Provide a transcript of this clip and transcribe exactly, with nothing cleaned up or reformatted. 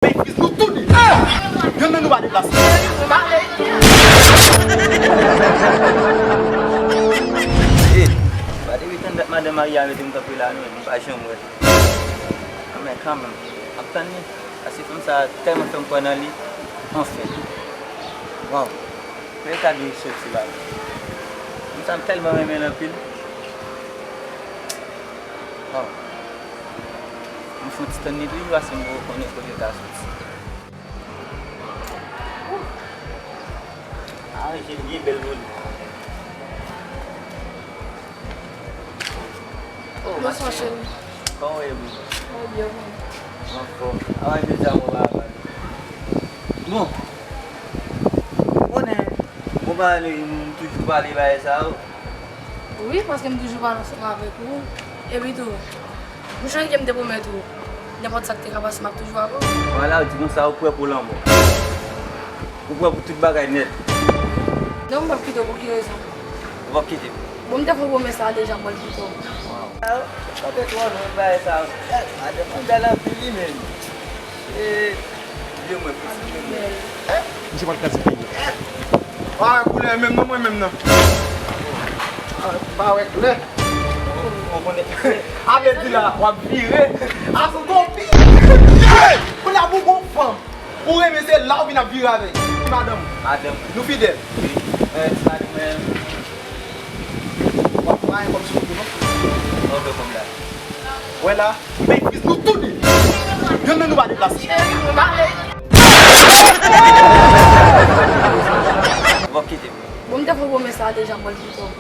Bay fis nou tou de. Yonn nan nou pa deplase. Pale. Ey, pa depi tann dat madan Maria mete m kanpe la, non, m pa janm wè. Anben, kanmenm, m ap tann li. Paske fanm sa tèlman fè m kwè nan li. Anfen. Waw. Kote l ta dwe soti la? Fanm sa m tèlman renmen l anpil. Waw. M fon ti tann li toujou, paske m poko konnen kote l ka soti. Aranje l byen bèl moun. Oh, bonswa, cheri. Kòman w ye, boo? Mwen byen, mwen. Mwen anfòm. Avan jodi a, mwen pa pale. Bon. Konnen, mwen pa ale, m toujou pale bagay sa yo. Wi, paske m toujou pale ansanm avèk ou. Epi tou, m sonje ke m te pwomèt ou, nenpòt sa k te ka pase, m ap toujou avè w. Wala, ou di konsa, ou prè pou lanmò. Ou prè pou tout bagay nèt. Non, m p ap kite w. Pou ki rezon? Ou p ap kite m? Bon, m te fè yon pwomès la deja, m pral kite w. Waw. Sa fè twò lwen bagay sa. Madanm nan bèl anpil li menm. E, vye mwen, pitit mwen. Misye pral kraze peyi a. Pa wè koulè menm non, mwen menm nan. Pa wè koulè. Ou konnen. A vle di la, w ap vire. A sou konpi. Koulè pou gon fanm. Ou renmen se la ou vin ap vire avè l. Madanm. Madanm. Nou fidèl. Wi. Mwen, ti madanm mwen. W ap pa gen kòb sou kote non. Mwen fè kòb la. Wè la, bay fis nou tou de. Yonn nan nou pa deplase. Cheri, mwen pale. W ap kite m. Bon, m te fè pwomès la deja, m pral kite w.